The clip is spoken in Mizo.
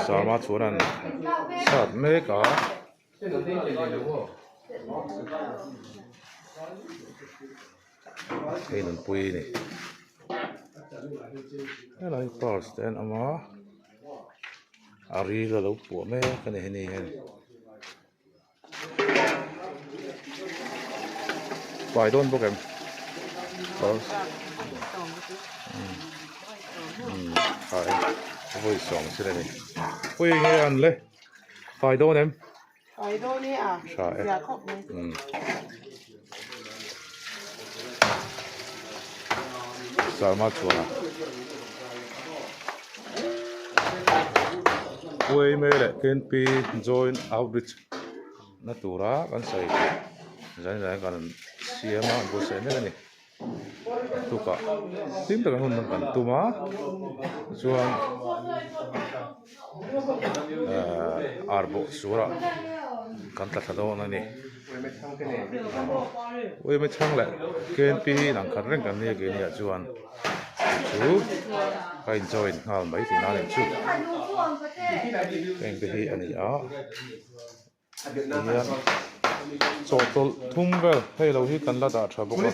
Sama chuan an sat mek a. Hei nunpui a ni helai purse te an awm a a ril a lo puah mek a ni heni hian fai dawn bawk em purse fai vawi sawm sin a ni pui nge an le fai dawn em. Fai dawn e a, zia khawp mai. Salma chuan a Puai mai leh KNP Joint Outreach na tura kan sawi tih zan zan kan siam a, an buatsaih mek a ni. Tukah hlim taka hun kan tum a chuan ehh ar bawh suarah kan tla thla dawn a ni uime chhang leh K N P inang khat reng kan nia keini ah chuan chu ka in join nghal mai tihna a nih chu heng te hi a ni a. Hian chawhtawlh thum vel hei lo hi kan la dah tha bawk a.